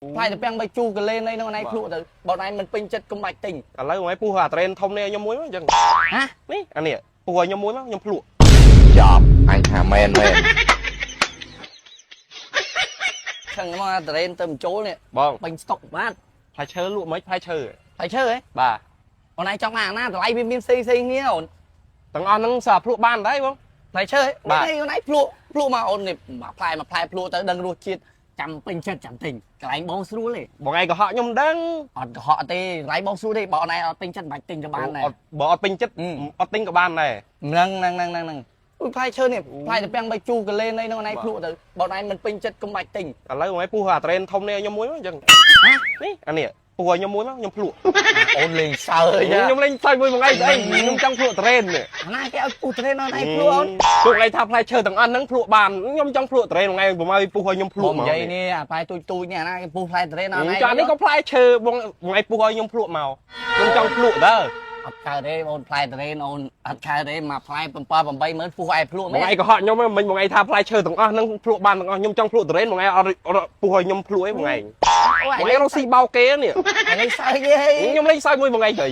ផ្លែតាពាំងបីជូរកលេនអីហ្នឹងអនឯងភ្លក់ទៅបើអនឯងមិនពេញចិត្តកុំបាច់ទិញ ឥឡូវបងឯងពុះអាត្រេនធំនេះឲ្យខ្ញុំមួយមកអញ្ចឹង ហ៎ នេះអានេះពុះឲ្យខ្ញុំមួយមកខ្ញុំភ្លក់ ចប់អញថាមែនមែន ខឹងមកអាតរ៉េនទៅបញ្ចូលនេះ បង បាញ់ស្តុកបាទ ផ្លែឈើលក់មិនផ្លែឈើ ផ្លែឈើហ៎ បាទ អូនឯងចង់បានអាណាតម្លៃវាមានផ្សេងផ្សេងគ្នាអូន ទាំងអស់ហ្នឹងសារភ្លក់បានដែរបង ផ្លែឈើហ៎ បាទ នេះអូនឯងភ្លក់ភ្លក់មកអូននេះមួយផ្លែមួយផ្លែភ្លក់ទៅដឹងរសជាតិចាំពេញចិត្តចាំទិញកន្លែងបងស្រួលទេ បងឯងកុហកខ្ញុំដឹង អត់កុហកទេកន្លែងបងស្រួលទេបើអូនឯងអត់ពេញចិត្តមិនបាច់ទិញក៏បានដែរ អត់បើអត់ពេញចិត្ត អឺ អត់ទិញក៏បានដែរ ហ្នឹងហ្នឹងហ្នឹងហ្នឹងហ្នឹងអុយផ្លែឈើនេះផ្លែតាពាំងបីជូរកលេនអីហ្នឹងអូនឯងភ្លក់ទៅបើអូនឯងមិនពេញចិត្តកុំបាច់ទិញ ឥឡូវបងឯងពុះអាត្រេនធំនេះឲ្យខ្ញុំមួយមកអញ្ចឹង ហ៎ នេះអានេះពុះឲ្យខ្ញុំមួយមកខ្ញុំភ្លក់ អូនលេងសើច ខ្ញុំលេងសើចមួយបងឯងស្អីខ្ញុំចង់ភ្លក់ត្រេននេះ អាណាគេឲ្យពុះត្រេនអូនឯងភ្លក់អូន ពួកឯងថាផ្លែឈើទាំងអស់ហ្នឹងភ្លក់បានខ្ញុំចង់ភ្លក់ត្រេនបងឯងប្រហែលពុះឲ្យខ្ញុំភ្ល បង ក់មក និយាយនេះអាផ្លែទូចទូចនេះអាណាគេពុះផ្លែត្រេនអូនឯង ចានេះក៏ផ្លែឈើបងបងឯងពុះឲ្យខ្ញុំភ្លក់មកខ្ញុំចង់ភ្លក់តើ អត់កើតទេអូនផ្លែត្រេនអូនអត់កើតទេមកផ្លែ7 8ម៉ឺនពុះឯងភ្លក់ បង មែន ឯងកុហកខ្ញុំហ្នឹងមិញបងឯងថាផ្លែឈើទាំងអស់ហ្នឹងភ្លក់បានទាំងអស់ខ្ញុំចង់ភ្លក់ត្រេនបងឯងអត់ពុះឲ្យខ្ញុំភ្លក់ឯងបងឯង អូ បងឯងរកស៊ីបោកគេនេះ អានេះសើចទេ ខ្ញុំលេងសើចមួយបងឯងទៅ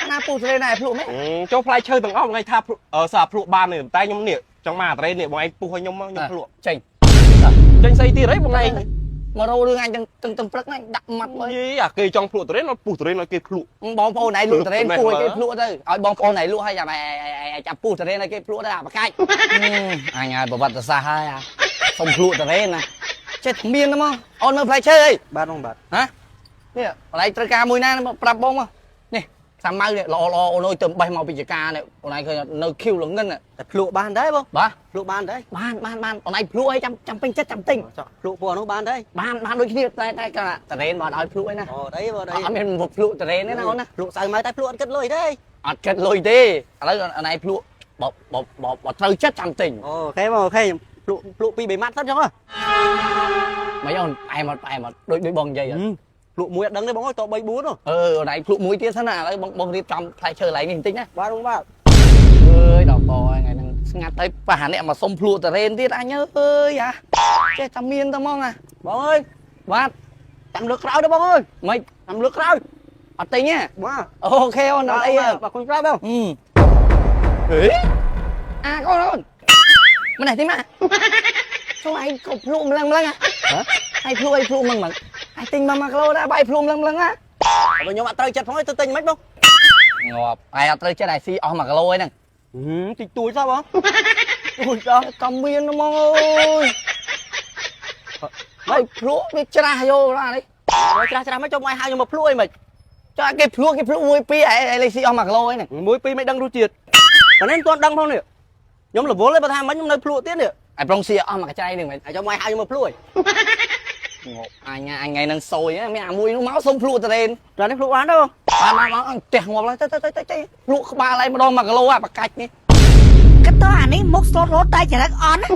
អាណាពុះត្រេនឯងភ្លក់មែន ចូលផ្លែឈើទាំងអស់បងឯងថាសារភ្លក់បានទេតែខ្ញុំនេះចង់មកអាត្រេននេះបងឯងពុះឲ្យខ្ញុំមកខ្ញុំភ្លក់ ចេញ ចេញស្អីទៀតអីបងឯង មករោរឿងអញទាំងទាំងទាំងព្រឹកហ្នឹងដាក់ម៉ាត់មើល យីអាគេចង់ភ្លក់ត្រេនអត់ពុះត្រេនឲ្យគេភ្លក់ បងប្អូនឯងលក់ត្រេន មែន ពុះឲ្យគេ មើល ភ្លក់ទៅឲ្យបងប្អូនឯងលក់ឲ្យចាំឯងចាំពុះត្រេនឲ្យគេភ្លក់ទៅអាបកាច់អញឲ្យប្រវត្តិសាស្ត្រហើយអាសុំភ្លក់ត្រេនណាចេះតែមានហ្នឹងមកអូនមើលផ្លែឈើអី បាទបងបាទ ហ៎នេះកន្លែងត្រូវការមួយណាមកប្រាប់បងមកនេះសាម៉ៅនេះល្អល្អអូនអើយទៅបេះមកពីចការនេះអូនឯងឃើញអត់នៅខៀវល្ងិន តែភ្លក់បានដែរបង បាទ ភ្លក់បានដែរ បានបានបានអូនឯងភ្លក់អីចាំចាំពេញចិត្តចាំទិញ ចောက်ភ្លក់ពួកនោះបានដែរ បានបានដូចគ្នាតែតែកាតរ៉េនបើឲ្យភ្លក់អីណា អូអីបង អត់មានភ្លក់តរ៉េនទេណាអូនណា ភ្លក់សៅម៉ៅតែភ្លក់អត់គិតលុយទេ អត់គិតលុយទេឥឡូវអូនឯងភ្លក់បើបើបើបើត្រូវចិត្តចាំទិញ OK បង OK ខ្ញុំភ្លក់ភ្លក់ពីរបីម៉ាត់សិនចុងហ៎ មិនអូនផ្អែមអត់ផ្អែមអត់ដូចដូចបងនិយាយអត់ ភ្លក់មួយអត់ដឹងទេបងអើយត3 4ហ៎ អឺអូនឯងភ្លក់មួយទៀតសិនណាឥឡូវបងបងរៀបចំផ្លែឈើកន្លែងនេះបន្តិចណា បាទបងបាទ អើយដល់កថ្ងៃហ្នឹងស្ងាត់ទៅប៉ះអាអ្នកមកសុំភ្លក់តរ៉េនទៀតអញអើយអាចេះតែមានតែហ្មងអា បងអើយ បាទ ចាំលើកក្រោយទៅបងអើយ មិន ចាំលើកក្រោយ អត់ទិញទេ បាទ OK អូនអត់អីទេ បាទគុណប្រាប់បង អឺ ហេ អាកូនអូនម្នេះទិញមកចូលឯងក៏ភ្លក់ម្លឹងម្លឹងហ៎ឯងភ្លក់អីភ្លក់ម្លឹងម្លឹងឯងទិញមក1គីឡូដែរបាយភ្លក់ម្លឹងម្លឹងហ៎ បើខ្ញុំអត់ត្រូវចិត្តផងទៅទិញមិនបង ងាប់ឯងអត់ត្រូវចិត្តឯងស៊ីអស់1គីឡូឯហ្នឹង តិចតួចសោះបងតួចសោះ ក៏មានហ្មងអើយហើយភ្លក់វាច្រាស់យកណានេះ បើច្រាស់ច្រាស់មកចុះមកហៅខ្ញុំមកភ្លក់អីមិន ចុះគេភ្លក់គេភ្លក់មួយពីរឯងលេខស៊ីអស់1គីឡូឯហ្នឹង មួយពីរមិនដឹងរសជាតិប៉ុន្តែមិនទាន់ដឹងផងនេះខ្ញុំរវល់ទេបើថាមិញខ្ញុំនៅភ្លក់ទៀតនេះ ឯងប្រុងស៊ីអស់មួយកញ្ចៃហ្នឹងមែន ហើយចុះមកហៅខ្ញុំមកភ្លក់អី ងាប់អញអញថ្ងៃហ្នឹងសយមានអាមួយនោះមកសុំភ្លក់តរ៉េន ត្រានេះភ្លក់បានទេបង បានបានបានអញផ្ទះងាប់ហើយទៅទៅទៅទៅភ្លក់ក្បាលឯងម្ដង1គីឡូអាបកាច់នេះ គិតទៅអានេះមុខស្លូតរត់តែចរិតអន់ណា